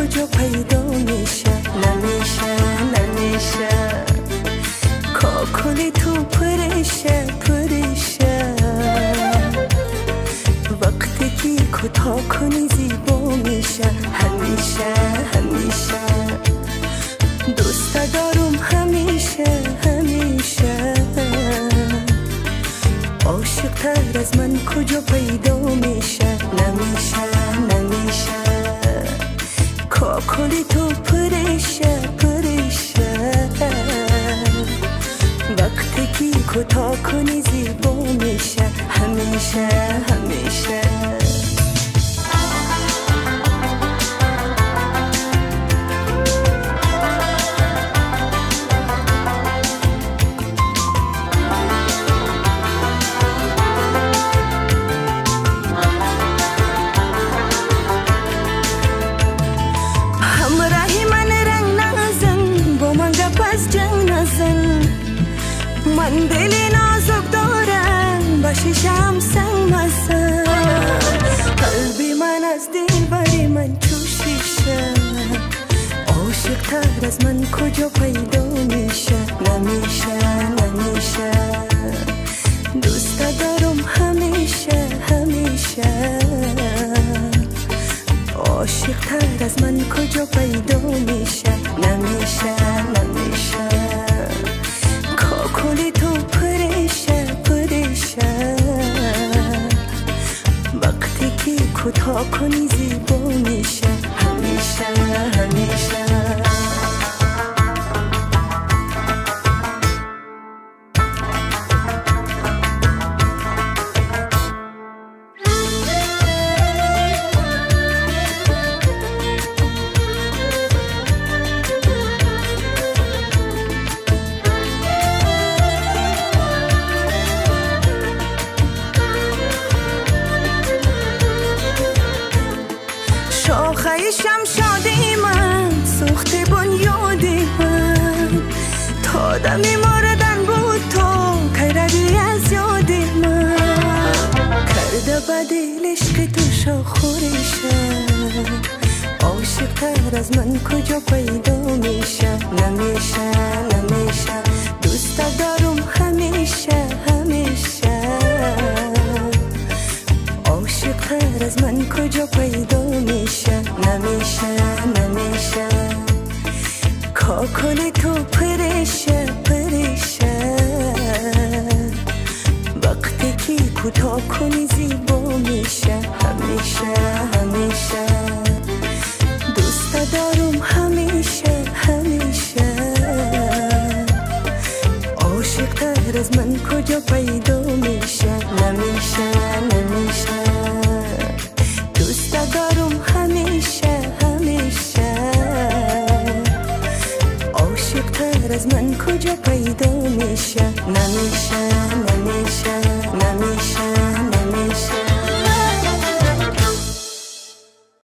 کجا پیدا میشه؟ نمیشه نمیشه. کاکلی تو پرشه پرشه، وقتی که کوتاه کنی زیبا میشه همیشه همیشه. دوست دارم همیشه همیشه، عاشق تر از من کجا پیدا میشه؟ نمیشه نمیشه. کاکلی تو پرشه پرشه، وقتی که کوتاه کنی زیبا میشه همیشه همیشه. من دلی نازک دارم با شیشم سنگ مزن، قلبی من از دلبری من چو شیشه، عاشق تر از من کجا پیدا میشه؟ نمیشه نمیشه. دوست دارم همیشه همیشه، عاشق تر از من کجا پیدا میشه؟ نمیشه نمیشه. کاکلی تو پرشه پرشه، وقتی که کوتاه کنی زیبا میشه همیشه همیشه. شاخه شمشادی من سوخت بنیادی من، تا دمی مردن بود تو کردی از یاد من، کرده به دل عشق تو شاخورشه، عاشق تر از من کجا پیدا میشه؟ نمیشه نمیشه. دوست دارم همیشه همیشه، عاشق تر از من کجا پیدا میشه؟ نمیشه نمیشه. کاکلی تو پرشه پرشه، وقتی که کوتاه کنی زیبا میشه همیشه همیشه. دوست دارم همیشه همیشه، عاشق تر از من کجا پیدا میشه؟ نمیشه نمیشه. دوست دارم همیشه همیشه، عاشق تر از من کجا پیدا